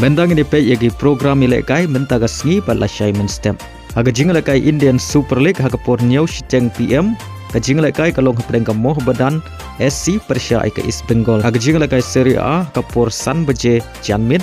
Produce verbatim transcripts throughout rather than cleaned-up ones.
Mynta ngin ïa peit ïa ki program ïalehkai mynta ka sngi bad lashai mynstep. Ha ka jingïalehkai Indian Super League ha ka por hynñiew shiteng P M, ka jingïalehkai ka long hapdeng ka Mohammedan S C pyrshah ïa ka East Bengal. Ha ka jingïalehkai Serie A ha ka por san baje janmiet,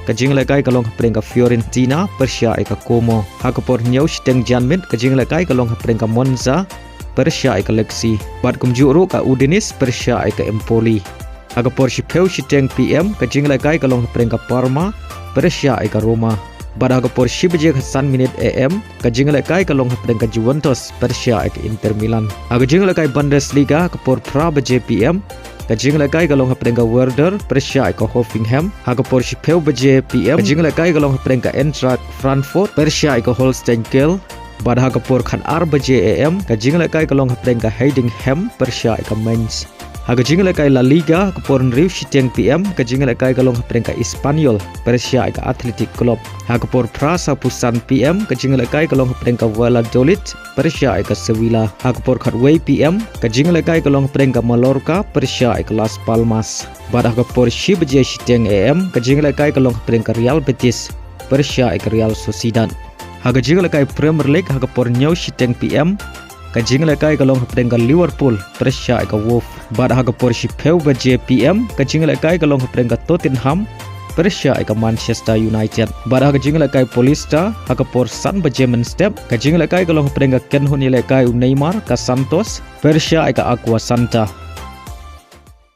ka jingïalehkai ka long hapdeng ka Fiorentina pyrshah ïa ka Como. Ha ka por hynñiew shiteng janmiet, ka jingïalehkai ka long hapdeng ka Monza pyrshah ïa ka Lecce. Bad kumjuh ruh ka Udinese pyrshah ïa ka Empoli. Ha ka por shiphew shiteng P M, ka jingïalehkai ka long hapdeng ka Parma pyrshah ïa ka Roma. Bad ha ka por shi baje khatsan minit A M, ka jingïalehkai ka long hapdeng ka Juventus pyrshah ïa ka Inter Milan. Ha ka jingïalehkai Bundesliga ha ka por phra baje P M, ka jingïalehkai ka long hapdeng ka Werder pyrshah ïa ka Hoffenheim. Ha ka por shiphew baje P M, ka jingïalehkai ka long hapdeng ka Eintracht Frankfurt pyrshah ïa ka Holstein Kiel. Bad ha ka por khatar baje A M, ka jingïalehkai ka long hapdeng ka Heidenheim pyrshah ïa ka Mainz. Ha ka jingïalehkai La Liga ha ka por hynriew shiteng P M, ka jingïalehkai ka long hapdeng ka Espanyol pyrshah ïa ka Athletic Club. Ha ka por phra sawphew san P M, ka jingïalehkai ka long hapdeng ka Valladolid pyrshah ïa ka Sevilla. Ha ka por khatwei P M, ka jingïalehkai ka long hapdeng ka Mallorca pyrshah ïa ka Las Palmas. Bad ha ka por shi baje shiteng A M, ka jingïalehkai ka long hapdeng ka Real Betis pyrshah ïa ka Real Sociedad. Ha ka jingïalehkai Premier League ha ka por hynñiew shiteng P M, ka jingïalehkai ka long hapdeng ka Liverpool pyrshah ïa ka Wolves. Bad ha ka por shiphew baje P M, ka jingïalehkai ka long hapdeng ka Tottenham pyrshah ïa ka Manchester United. Bad ha ka jingïalehkai Paulista ha ka por san baje mynstep, ka jingïalehkai ka long hapdeng ka kynhun ïalehkai u Neymar ka Santos pyrshah ïa ka Aqua Santa.